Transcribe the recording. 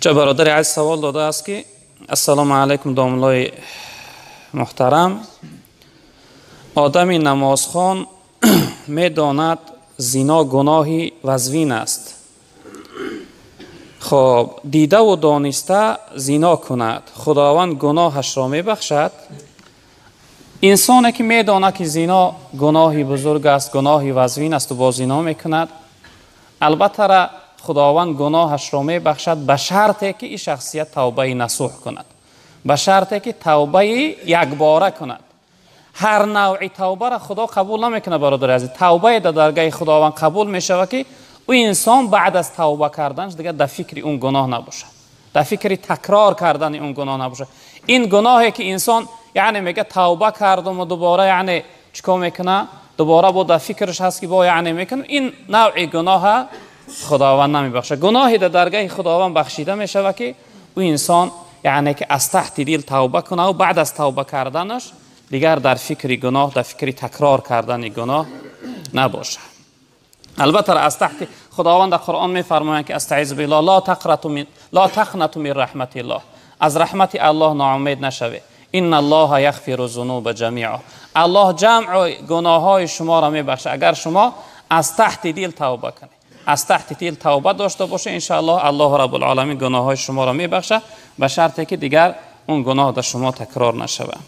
Ча бародари азиз савол додааст, ки ассалому алайкум, домуллои муҳтарам, одами намозхон медонад, зино гуноҳи вазвин аст. Хоб, дидаву дониста зино кунад, Худованд гуноҳашро мебахшад? Инсоне ки медонад, ки зино гуноҳи бузург аст, гуноҳи вазвин асту бо зино мекунад, албатта Худованд гуноҳашро мебахшад, ба шарте ки ин шахсият тавбаи насӯҳ кунад, ба шарте ки тавбаи якбора кунад. Ҳар навъи тавбаро Худо қабул намекунад, бародари азиз. Тавбае дар даргаҳи Худованд қабул мешавад, ки ӯ инсон баъд аз тавба карданаш дигар дар фикри он гуноҳ набошад, дар фикри такрор кардани он гуноҳ набошад. Ин гуноҳе ки инсон, яъне, мега тавба кардаму дубора, яъне, чӣ кор мекунад, дубора бо дар фикраш ҳаст, ки бо, яъне, мекунам, ин навъи гуноҳа Худованд намебахшад. Гуноҳе дар даргаҳи Худованд бахшида мешавад, ки ӯ инсон, яъне, ки аз таҳти дил тавба кунаву баъд аз тавба карданаш дигар дар фикри гуноҳ, дар фикри такрор кардани гуноҳ набошад. Албатта, аз таҳти Худованд дар Қуръон мефармоянд, ки астаизу биллоҳ: ла тақнату мин раҳматиллоҳ, аз раҳмати Аллоҳ ноумед нашавед. Инна Аллоҳа яғфиру зунуба ҷамиа, Аллоҳ ҷамъи гуноҳҳои шуморо мебахшад, агар шумо аз таҳти дил тавба кунед, аз таҳти дил тавба дошта бошед. Иншааллоҳ, Аллоҳу раббулоламин гуноҳҳои шуморо мебахшад, ба шарте ки дигар он гуноҳ дар шумо такрор нашавад.